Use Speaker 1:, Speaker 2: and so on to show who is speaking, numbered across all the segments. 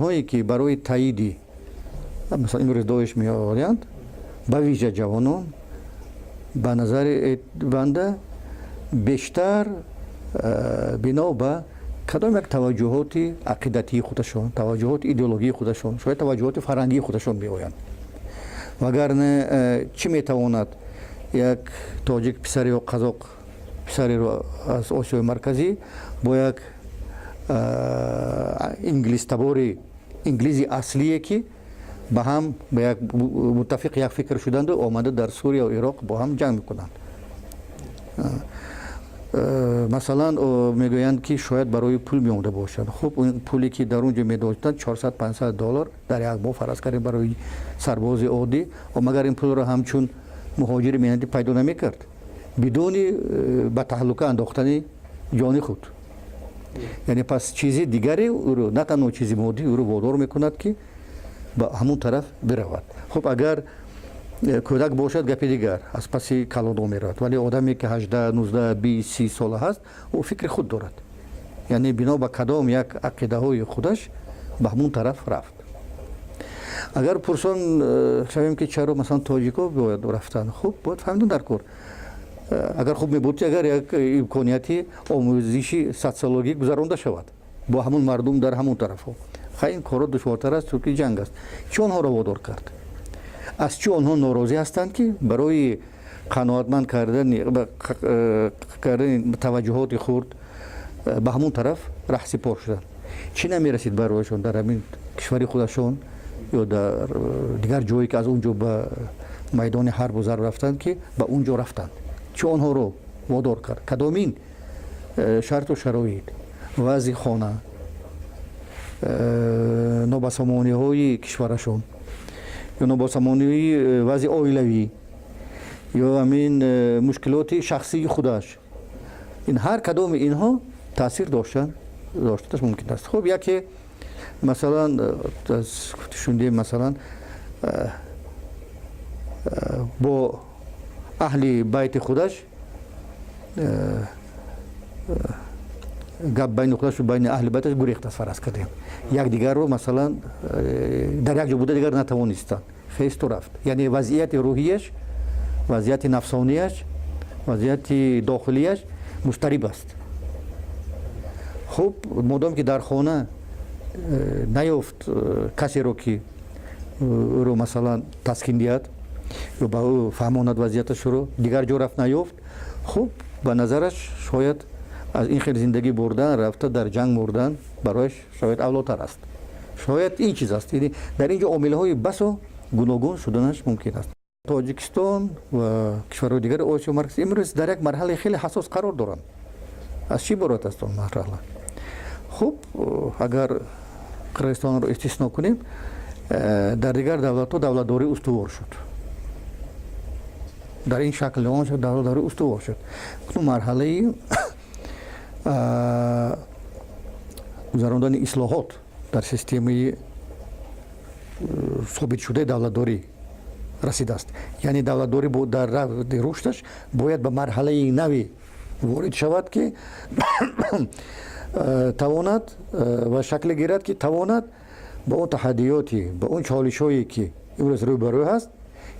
Speaker 1: Онҳое ки барои таиди масалан имрӯз Доиш меоянд, ба вижа ҷавонон, ба назари банда бештар бино ба кадом як таваҷҷуҳоти ақидатии худашон, таваҷҷуҳоти идеологии худашон, шояд таваҷҷуҳоти фарҳангии худашон меоянд. Вагарна чӣ метавонад як тоҷик писаре ё қазоқ писареро аз Осиёи Марказӣ бо як инглистабори инглизи аслие, ки ба ҳам ба як муттафиқ як фикр шуданду омада дар Сурия Ироқ бо ҳам ҷанг мекунанд? Масалан, мегӯянд, ки шояд барои пул меомада бошад. Хуб, пуле ки дар он ҷо медоштанд, 400, 500 доллар дар як моҳ, фараз кардем, барои сарбози оддӣ, магар ин пулро ҳамчун муҳоҷири меҳнатӣ пайдо намекард бидуни ба таҳлука андохтани ҷони худ? Яъне пас чизи дигаре ӯро, на танҳо чизи моддӣ, ӯро водор мекунад, ки ба ҳамун тараф биравад. Хуб, агар кӯдак бошад, гапи дигар, аз паси калонҳо меравад, вале одаме ки 18, 19, 20, 30 сола ҳаст, ӯ фикри худ дорад, яъне бино ба кадом як ақидаҳои худаш ба ҳамун тараф рафт. Агар пурсон шавем, ки чаро масалан тоҷико бояд рафтан, хуб, бояд фаҳмидан дар кор, агар хуб мебуд, ки агар як имконияти омӯзиши социологӣ гузаронда шавад бо ҳамун мардум дар ҳамун тарафҳо. Хай, ин корро душвортар аст, чунки ҷанг аст. Чӣ онҳоро водор кард, аз чӣ онҳо норозӣ ҳастанд, ки барои қаноатманд кардани таваҷҷуҳоти хурд ба ҳамун тараф раҳсипор шуданд? Чӣ намерасид барояшон дар ҳамин кишвари худашон ё дар дигар ҷое, ки аз он ҷо ба майдони ҳарбу зарб рафтанд, ки ба он ҷо рафтанд? Чӣ онҳоро водор кард? Кадомин шарту шароит, вазъи хона, нобасомониҳои кишварашон ё нобасомонии вазъи оилавӣ ё ҳамин мушкилоти шахсии худаш, ин ҳар кадоми инҳо таъсир доштанаш мумкин аст. Хуб, яке масалан шундем, масалан, бо аҳли байти худаш гап байни худашу байни аҳли байташ гурехтааст, фараз кардем, якдигарро масалан дар як ҷо буда дигар натавонистанд, хесту рафт. Яъне вазъияти рӯҳияш, вазъияти нафсонияш, вазъияти дохилияш музтариб аст. Хуб, модом ки дар хона наёфт касеро, ки ӯро масалан таскин диҳад ё ба ӯ фаҳмонад вазъияташро, дигар ҷо рафт, наёфт. Хуб, ба назараш шояд аз ин хел зиндагӣ бурдан, рафта дар ҷанг мурдан барояш шояд авлотар аст. Шояд ин чиз аст. Дар ин ҷо омилҳои басо гуногун шуданаш мумкин аст. Тоҷикистон ва кишварҳои дигари Осиё Марказӣ имрӯз дар як марҳалаи хеле ҳассос қарор доранд. Аз чӣ иборат аст он марҳала? Хуб, агар Қирғизистонро истисно кунем, дар дигар давлатҳо давлатдорӣ устувор шуд, дар ин шакл он шуд, давлатдорӣ устувор шуд. Марҳалаи гузарондани ислоҳот дар системаи собитшудаи давлатдорӣ расидааст. Яъне давлатдорӣ дар равди рушдаш бояд ба марҳалаи нави ворид шавад, ки тавонад ва шакле гирад, ки тавонад ба он таҳаддиёти, ба он чолишҳое, ки имрӯз рӯбарӯ ҳаст,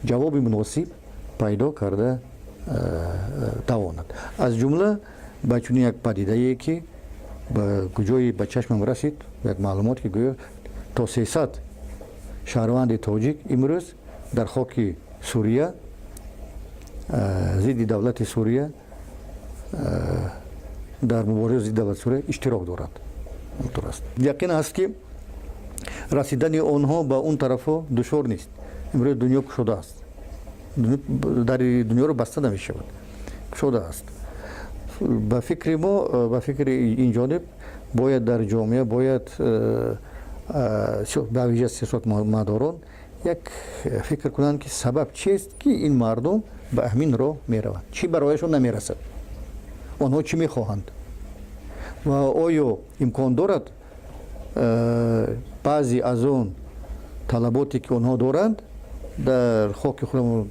Speaker 1: ҷавоби муносиб пайдо карда тавонад, аз ҷумла ба чунин як падидае, ки ба куҷои ба чашмам расид як маълумот, ки гӯё то 300 шаҳрванди тоҷик имрӯз дар хоки Сурия зидди давлати Сурия, дар мубориза зидди давлати Сурия иштирок дорад. Ҳамтур аст. Яқин аст, ки расидани онҳо ба он тарафҳо душвор нест. Имрӯз дунё кушода аст, дари дунёро баста намешавад, кушода аст. Ба фикри мо, ба фикри ин ҷониб, бояд дар ҷомеа, бояд ба вижа сиёсатмадорон як фикр кунанд, ки сабаб чист, ки ин мардум ба ҳамин роҳ мераванд, чӣ барояшон намерасад, онҳо чӣ мехоҳанд ва оё имкон дорад баъзе аз он талаботе, ки онҳо доранд, дар хоки худамон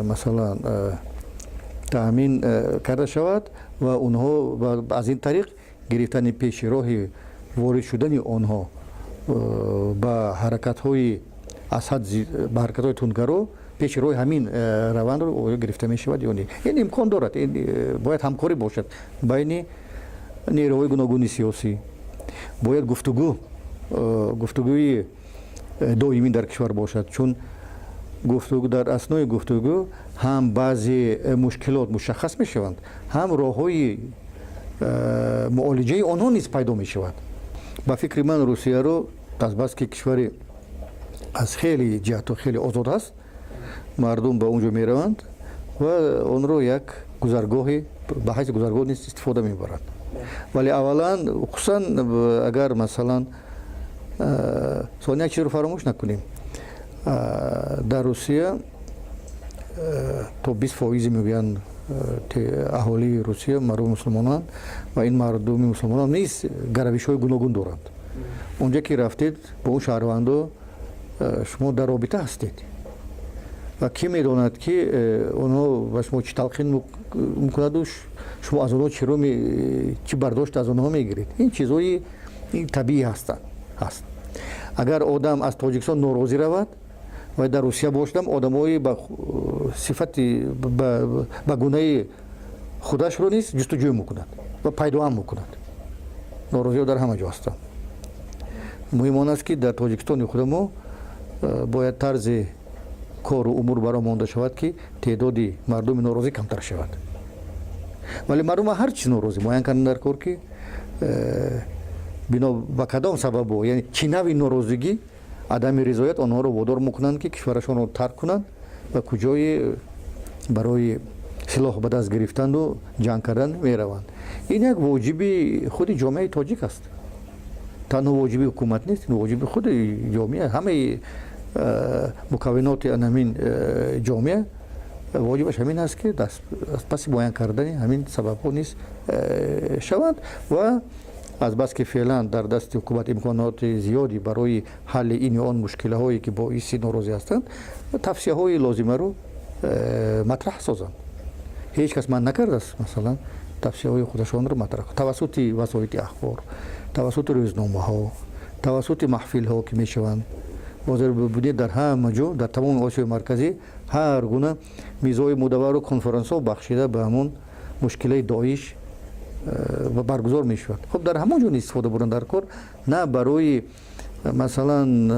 Speaker 1: масалан таъмин карда шавад ва онҳо аз ин тариқ гирифтани пеши роҳи ворид шудани онҳо ба ҳаракатҳои аз ҳад, ба ҳаракатҳои тундгаро пеши роҳи ҳамин равандро оё гирифта мешавад ё не. Ин имкон дорад. Бояд ҳамкорӣ бошад байни нерӯҳои гуногуни сиёсӣ, бояд гуфтугӯи доимӣ дар кишвар бошад, чун гуфтугӯ, дар аснои гуфтугӯ ҳам баъзе мушкилот мушаххас мешаванд, ҳам роҳҳои муолиҷаи онҳо низ пайдо мешавад. Ба фикри ман, Русияро азбаски кишвари аз хеле ҷиҳатҳо хеле озод аст, мардум ба он ҷо мераванд ва онро як гузаргоҳе, ба ҳайси гузаргоҳ низ истифода мебаранд. Вале аввалан, хусусан агар, масалан, сони як чизро фаромӯш накунем: дар Русия то 20 фоизи, мегӯянд, аҳолии Русия мардуми мусулмонанд ва ин мардуми мусулмонон низ гаравишҳои гуногун доранд. Онҷа ки рафтед, бо он шаҳрвандо шумо дар робита ҳастед ва кӣ медонад, ки онҳо ба шумо чӣ талқин мекунаду шумо аз онҳо чиро, чӣ бардошт аз онҳо мегиред. Ин чизҳои табиӣ ҳастанд, ҳаст. Агар одам аз Тоҷикистон норозӣ равад ва дар Русия бошадам, одамои ба сифати, ба гунаи худашро низ ҷустуҷӯ мекунад ва пайдоам мекунад. Норозиҳо дар ҳама ҷо ҳастанд. Муҳим он аст, ки дар Тоҷикистони худамо бояд тарзи кору умур баро монда шавад, ки теъдоди мардуми норозӣ камтар шавад. Вале мардум ҳар чиз норозӣ муайян кардан дар кор, ки бино ба кадом сабабо, яъне чӣ навъи норозигӣ, адами ризоят онҳоро водор мекунанд, ки кишварашонро тарк кунанд ва куҷое барои силоҳ ба даст гирифтанду ҷанг кардан мераванд. Ин як воҷиби худи ҷомеаи тоҷик аст, танҳо воҷиби ҳукумат нест, ин воҷиби худи ҷомеа, ҳамаи мукаввиноти ҳамин ҷомеа воҷибаш ҳамин аст, ки аз паси муайян кардани ҳамин сабабҳо низ шаванд. Ва азбаски феълан дар дасти ҳукумат имконоти зиёди барои ҳалли ин ё он мушкилаҳое, ки боиси норозӣ ҳастанд, тавсияҳои лозимаро матраҳ созанд. Ҳеҷ кас манъ накардааст, масалан, тавсияҳои худашонро матраҳ тавассути васоити ахбор, тавассути рӯзномаҳо, тавассути маҳфилҳо, ки мешаванд. Ҳозир бубинед, дар ҳама ҷо, дар тамоми Осиёи Марказӣ ҳар гуна мизҳои мудаввару конференсҳо бахшида ба ҳамон мушкилаи Доиш баргузор мешавад. Хуб, дар ҳамон ҷо истифода бурдан дар кор, на барои, масалан,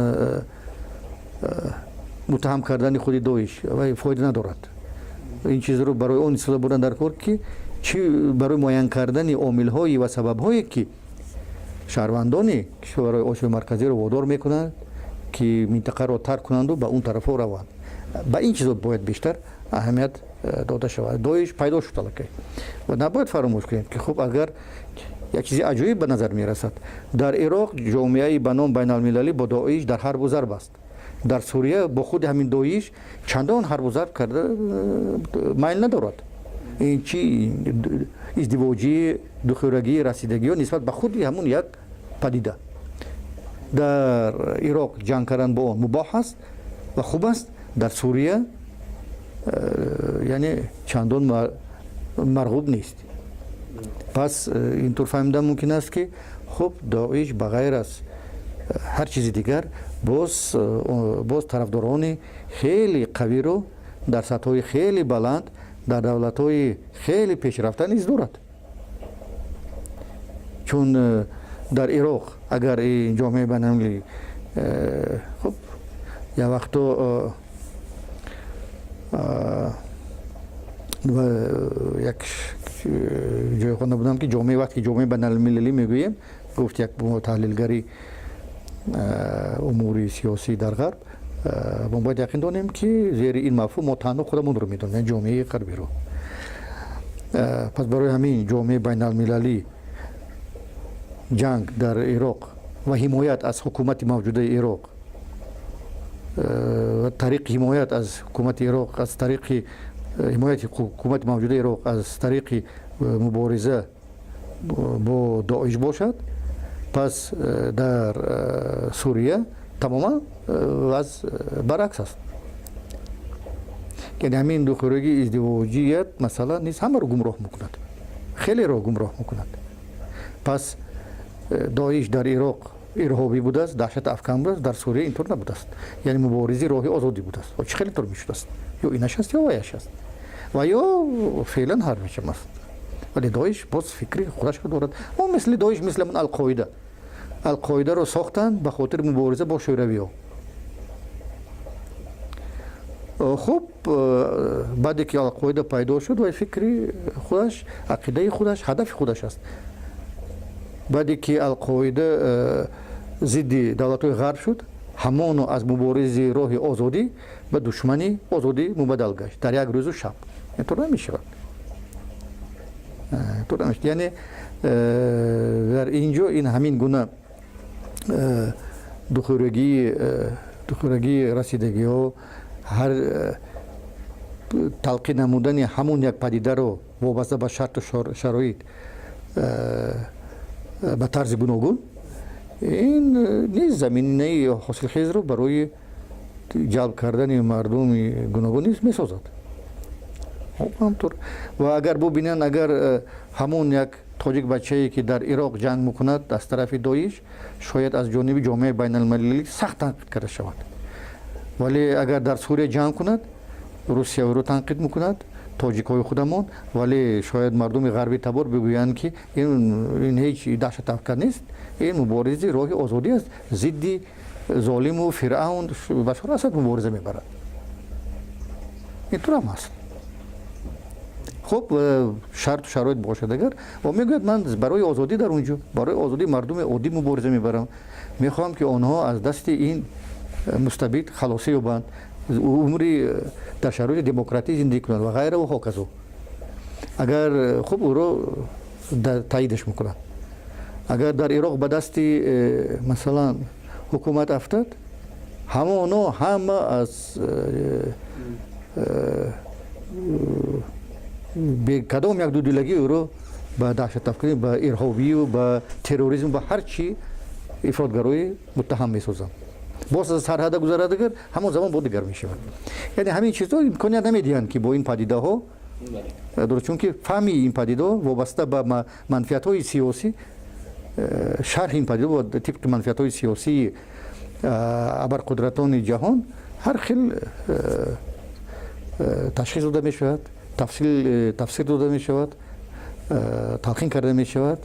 Speaker 1: муттаҳам кардани худи Доиш, фоида надорад ин чизро, барои он истифода бурдан дар кор, ки чӣ, барои муайян кардани омилҳое ва сабабҳое, ки шаҳрвандони кишварҳои Осиёи Марказиро водор мекунанд, ки минтақаро тарк кунанду ба он тарафҳо раванд. Ба ин чизо бояд бештар аҳамият дода шавад. Доиш пайдо шуд аллакай ва набояд фаромӯш кунем, ки хуб, агар як чизи аҷоиб ба назар мерасад: дар Ироқ ҷомеаи ба ном байналмилалӣ бо Доиш дар ҳарбу зарб аст, дар Сурия бо худи ҳамин Доиш чандон ҳарбу зарб карда майл надорад. Ин чи издивоҷии духӯрагии расидагиҳо нисбат ба худи ҳамун як падида? Дар Ироқ ҷанг кардан бо он мубоҳ аст ва хуб аст, дар Сурия яъне чандон марғуб нест. Пас интур фаҳмидан мумкин аст, ки хуб, Доиш ба ғайр аз ҳар чизи дигар боз тарафдорони хеле қавиро дар сатҳҳои хеле баланд, дар давлатҳои хеле пешрафта низ дорад. Чун дар Ироқ агар ин ҷомеаи байналмилалӣ, хуб, як вақто як ҷое хонда будам, ки ҷомеа, вақте ки ҷомеаи байналмилалӣ мегӯем, гуфт як таҳлилгари умури сиёсӣ дар Ғарб, мо бояд яқин донем, ки зери ин мафҳум мо танҳо худамонро медонем, ҷомеаи ғарбиро. Пас барои ҳамин ҷомеаи байналмилалӣ ҷанг дар Ироқ ва ҳимоят аз ҳукумати мавҷудаи Ироқ, тариқи ҳимоят аз ҳукумати Ироқ, аз тариқи ҳимояти ҳукумати мавҷудаи Ироқ, аз тариқи мубориза бо Доиш бошад, пас дар Сурия тамоман вазъ баръакс аст. Яъне ҳамин духӯрагии издивоҷият, масалан, низ ҳамаро гумроҳ мекунад, хелеро гумроҳ мекунад. Пас Доиш дар Ироқ ирҳобӣ будааст, даҳшат афкан будааст, дар Сурия интур набудааст, яъне муборизи роҳи озодӣ будааст. Чӣ хеле тур мешудааст? Ё инаш аст, ё ваяш аст, ва ё феълан ҳар мешам аст. Вале Доиш боз фикри худашро дорад. Он мисли Доиш, мисли ҳамон Алқоида. Алқоидаро сохтанд ба хотири мубориза бо шӯравиҳо. Хуб, баъде ки Алқоида пайдо шуд, вай фикри худаш, ақидаи худаш, ҳадафи худаш аст. Баъде ки Алқоида зидди давлатҳои ғарб шуд, ҳамоно аз муборизи роҳи озодӣ ба душмани озодӣ мубаддал гашт дар як рӯзу шаб. Интур намешавад, интур намешавад. Яъне дар ин ҷо ин ҳамин гуна духӯрагии расидагиҳо, ҳар талқин намудани ҳамон як падидаро вобаста ба шарту шароит ба тарзи гуногун, ин низ заминаи ҳосилхезро барои ҷалб кардани мардуми гуногун низ месозад. Ҳамтур ва агар бубинанд, агар ҳамон як тоҷик бачае, ки дар Ироқ ҷанг мекунад аз тарафи Доиш, шояд аз ҷониби ҷомеаи байналмилалӣ сахт танқид карда шавад, вале агар дар Сурия ҷанг кунад, Русия ӯро танқид мекунад, тоҷикҳои худамон. Вале шояд мардуми ғарбӣ табор бигӯянд, ки ин ҳеҷ даҳшатафкан нест, ин муборизи роҳи озодӣ аст, зидди золиму фиръавн Башор Асад мубориза мебарад. Интурам аст. Хуб, шарту шароит бошад агар, ва мегӯяд: ман барои озодӣ дар он ҷо, барои озодии мардуми оддӣ мубориза мебарам, мехоҳам, ки онҳо аз дасти ин мустабид халосӣ ёбанд, умри дар шароити демократӣ зиндагӣ кунанд ва ғайра ва ҳоказо. Агар хуб, ӯро таъидаш мекунанд. Агар дар Ироқ ба дасти, масалан, ҳукумат афтад, ҳамоно ҳама аз кадом як дудилагӣ ӯро ба даҳшатафканӣ, ба ирҳобию ба терроризм, ба ҳар чӣ ифротгароӣ муттаҳам месозанд. Боз аз сарҳада гузарад агар, ҳамон замон бо дигар мешавад. Яъне ҳамин чизҳо имконият намедиҳанд, ки бо ин падидаҳо дуруст, чунки фаҳми ин падидаҳо вобаста ба манфиатҳои сиёсӣ, шарҳи ин падидаҳо тибқи манфиатҳои сиёсии абарқудратони ҷаҳон ҳар хел ташхис дода мешавад, тафсир дода мешавад, талқин карда мешавад.